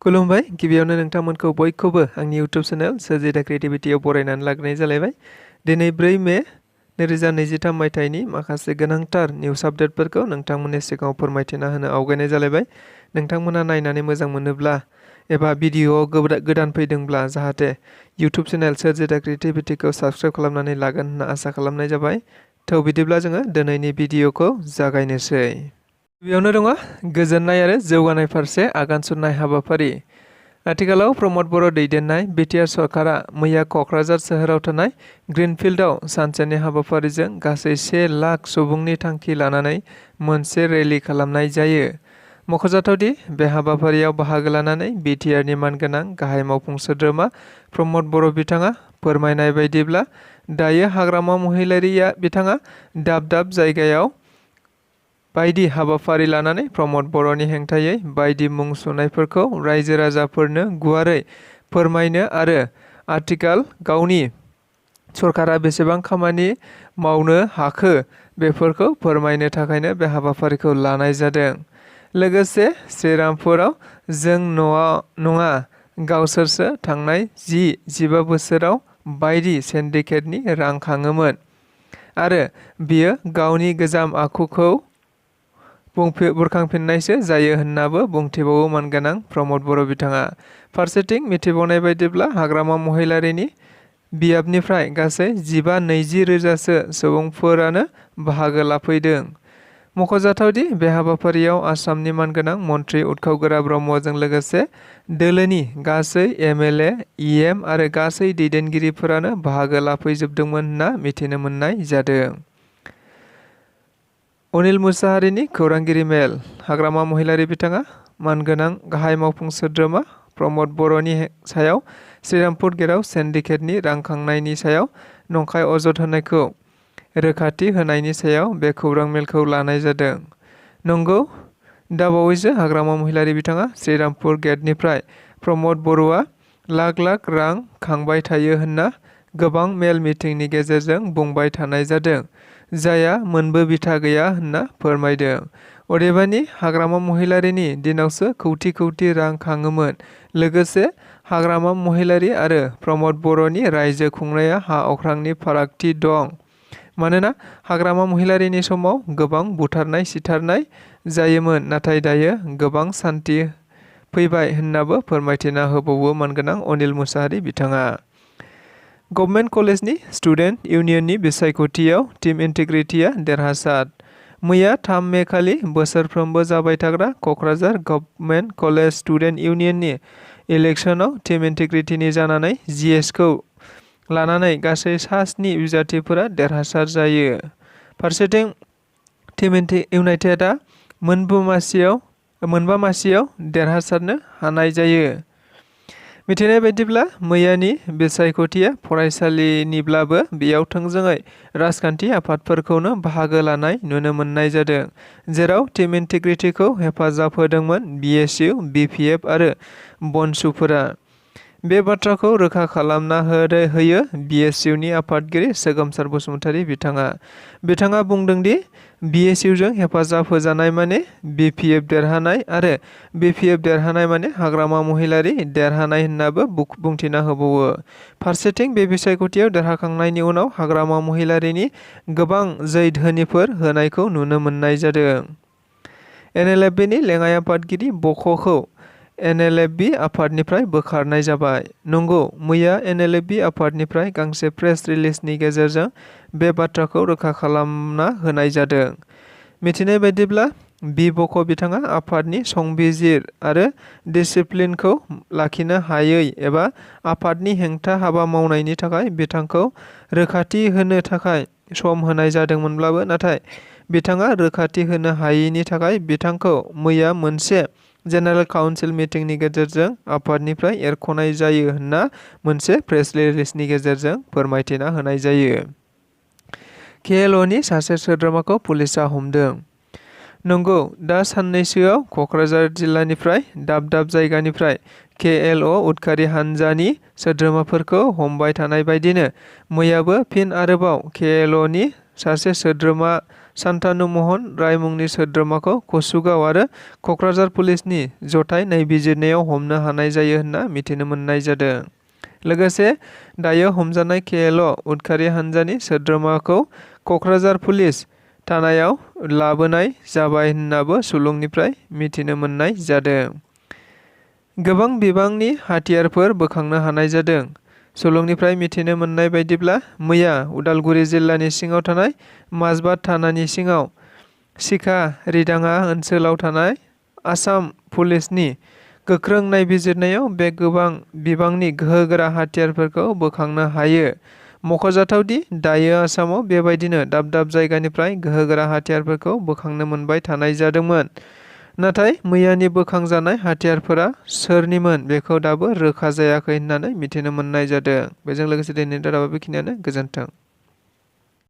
खुलुमबाय गिबियावनो नोंथांमोनखौ बयखौबो आंनि इउट्युब चेनेल सोरजिदा क्रिएटिभिटीआव बरायनानै लाग्रोनाय जालायबाय। दिनै 4 मे 2023 मायथाइनि माखासे गोनांथार निउस आपडेटफोरखौ नोंथांमोननि सिगाङाव फोरमायथिना होनो आवगायनाय जालायबाय। नोंथांमोना नायनानै मोजां मोनोब्ला एबा भिडिअ'आव गोदान फैदोंब्ला जाहाथे इउट्युब चेनेल सोरजिदा क्रिएटिभिटीखौ साबस्क्राइब खालामनानै लागोन होनना आसा खालामनाय जाबाय। थ' बिदिब्ला जोङो दिनैनि भिडिअ'खौ जागायनोसै। गिबियावनो दङ गोजोननाय आरो जौगानाय फारसे आगान सुरनाय हाबाफारि। आथिखालाव प्रमद बर' दैदेननाय बिटिआर सरकारा मैया क'क्राझार सोहोराव थानाय ग्रीनफील्डआव सानसेनि हाबाफारिजों गासै 1 लाख सुबुंनि थांखि लानानै मोनसे रेली खालामनाय जायो। मख'जाथावदि बे हाबाफारियाव बाहागो लानानै बिटिआरनि मानगोनां गाहाय मावफुं सोद्रोमा प्रमद बर' बिथाङा फोरमायनाय बायदिब्ला दायो हाग्रामा महिलारिया बिथाङा दाब दाब जायगायाव बायदि हाबाफारि लानानै प्रमद बर'नि हेंथायै बायदि मुं सुनायफोरखौ रायजो राजाफोरनो गुवारै फोरमायनो आरो आथिखाल गावनि सरकारा बेसेबां खामानि मावनो हाखो बेफोरखौ फोरमायनो थाखायनो बे हाबाफारिखौ लानाय जादों। लोगोसे श्रीरामपुराव जों नङा गावसोरसो थांनाय 10-15 बोसोराव बायदि सिन्डिकेटनि रां खाङोमोन आरो बियो गावनि गोजाम आखुखौ बुरखांफिननायसो जायो होन्नाबो बुंथिबावो मानगोनां प्रमद बर' बिथाङा। फारसेथिं मिथिबावनाय बायदिब्ला हाग्रामा महिलारिनि बियाबनिफ्राय गासै 15-20 रोजासो सुबुंफोरानो बाहागो लाफैदों। मख'जाथावदि बे हाबाफारियाव आसामनि मानगोनां मन्त्रि उथखावगोरा ब्रह्मजों लोगोसे दोलोनि गासै एमएलए, इएम आरो गासै दैदेनगिरिफोरानो बाहागो लाफैजोबदोंमोन होनना मिथिनो मोननाय जादों। अनिल मुसाहारिनि खौरांगिरि मेल। हाग्रामा महिलारि बिथाङा मानगोनां गाहाय मावफुं सोद्रोमा प्रमद बर'नि सायाव श्रीरामपुर गेटआव सिन्डिकेटनि रां खांनायनि सायाव नंखाय अजद होनायखौ रोखाथि होनायनि सायाव बे खौरां मेलखौ लानाय जादों। नंगौ, दाबावैसो हाग्रामा महिलारि बिथाङा श्रीरामपुर गेटनिफ्राय प्रमद बर'आ लाख लाख रां खांबाय थायो होनना गोबां मेल मिटिंनि गेजेरजों बुंबाय थानाय जादों, जायहा मोनबो बिथा गैया होनना फोरमायदों। अदेबानि हाग्रामा महिलारिनि दिनावसो कौटि कौटि रां खाङोमोन। लोगोसे हाग्रामा महिलारि आरो प्रमद बर'नि रायजो खुंनाया हा अख्रांनि फारागथि दं। मानोना हाग्रामा महिलारिनि समाव गोबां बुथारनाय सिथारनाय जायोमोन, नाथाय दायो गोबां सान्थि फैबाय होन्नाबो फोरमायथिना होबावो मानगोनां अनिल मुसाहारि बिथाङा। गभर्नमेन्ट कलेजनि स्टुडेन्ट इउनियननि बिसायख'थियाव टीम इन्टिग्रिटिया देरहासार। मैया 3 मे खालि बोसोरफ्रोमबो जाबाय थाग्रा क'क्राझार गभर्नमेन्ट कलेज स्टुडेन्ट इउनियननि इलेक्सनाव टीम इन्टिग्रिटिनि जानानै जीएसखौ लानानै गासै 7 बिजाथिफोरा देरहासार जायो। फारसेथिं टीम इउनाइटेडआ मोनबा मासियाव देरहासारनो हानाय जायो। मिथिनाय बायदिब्ला मैयानि बिसायख'थिया फरायसालिनिब्लाबो बेयाव थोंजोङै राजखान्थि आफादफोरखौनो बाहागो लानाय नुनो मोननाय जादों, जेराव टीम इन्टिग्रिटिखौ हेफाजाब होदोंमोन बिएसइउ, बिपिएफ आरो बनसुफोरा। बे बाथ्राखौ रोखा खालामना होयो बिएसइउनि आफादगिरि सोगोमसार बसुमतारी बिथाङा बुंदोंदि बिएसइउजों हेफाजाब होजानाय माने बिपिएफ देरहानाय आरो बिपिएफ देरहानाय माने हाग्रामा महिलारि देरहानाय होन्नाबो बुंथिना होबावो। फारसेथिं बे बिसायख'थियाव देरहाखांनायनि उनाव हाग्रामा महिलारिनि गोबां जै धोनिफोर होनायखौ नुनो मोननाय जादों। एनएलएफबिनि लेङाइ आफादगिरि बख'खौ एनएलएफबि आफादनिफ्राय बोखारनाय जाबाय। नंगौ, मैया एनएलएफबि आफादनिफ्राय गांसे प्रेस रिलिजनि गेजेरजों बे बाथ्राखौ रोखा खालामना होनाय जादों। मिथिनाय बायदिब्ला बि बख' बिथाङा आफादनि संबिजिर आरो डिसिप्लिनखौ लाखिनो हायै एबा आफादनि हेंथा हाबा मावनायनि थाखाय बिथांखौ रोखाथि होनो थाखाय सम होनाय जादोंमोनब्लाबो, नाथाय बिथाङा रोखाथि होनो हायैनि थाखाय बिथांखौ मैया मोनसे जेनेरेल काउन्सिल मिटिंनि गेजेरजों आफादनिफ्राय एरख'नाय जायो होनना मोनसे प्रेस रिलिजनि गेजेरजों फोरमायथिना होनाय जायो। केएलअनि सासे सोद्रोमाखौ पुलिसआ हमदों। नंगौ, दा साननैसोआव क'क्राझार जिल्लानिफ्राय दाब दाब जायगानिफ्राय केएलअ उदखारि हान्जानि सोद्रोमाफोरखौ हमबाय थानाय बायदिनो मैयाबो फिन आरोबाव केएलअनि सासे सोद्रोमा शान्तानु महन राय मुंनि सोद्रोमाखौ कसुगाव आरो क'क्राझार पुलिसनि जथाय नायबिजिरनायाव हमनो हानाय जायो होनना मिथिनो मोननाय जादों। लोगोसे दायो हमजानाय केएल' उदखारि हान्जानि सोद्रोमाखौ क'क्राझार पुलिस थानायाव लाबोनाय जाबाय होननाबो सुलुंनिफ्राय मिथिनो मोननाय जादों। गोबां बिबांनि हाथियारफोर बोखांनो हानाय जादों। सुलुंनिफ्राय मिथिनो मोननाय बायदिब्ला मैया उदालगुरि जिल्लानि सिङाव थानाय माजबाद थानानि सिङाव सिखा रिदाङा ओनसोलाव थानाय आसाम पुलिसनि गोख्रों नायबिजिरनायाव बे गोबां बिबांनि गोहोगोरा हाथियारफोरखौ बोखांनो हायो। मख'जाथावदि दायो आसामाव बेबायदिनो दाब दाब जायगानिफ्राय गोहोगोरा हाथियारफोरखौ बोखांनो मोनबाय थानाय जादोंमोन। नाथाय मैयानि बोखांजानाय हाथियारफोरा सोरनिमोन बेखौ दाबो रोखा जायाखै होननानै मिथिनो मोननाय जादों। बेजों लोगोसे दिनैनि रादाबा बेखिनियानो। गोजोन्थों।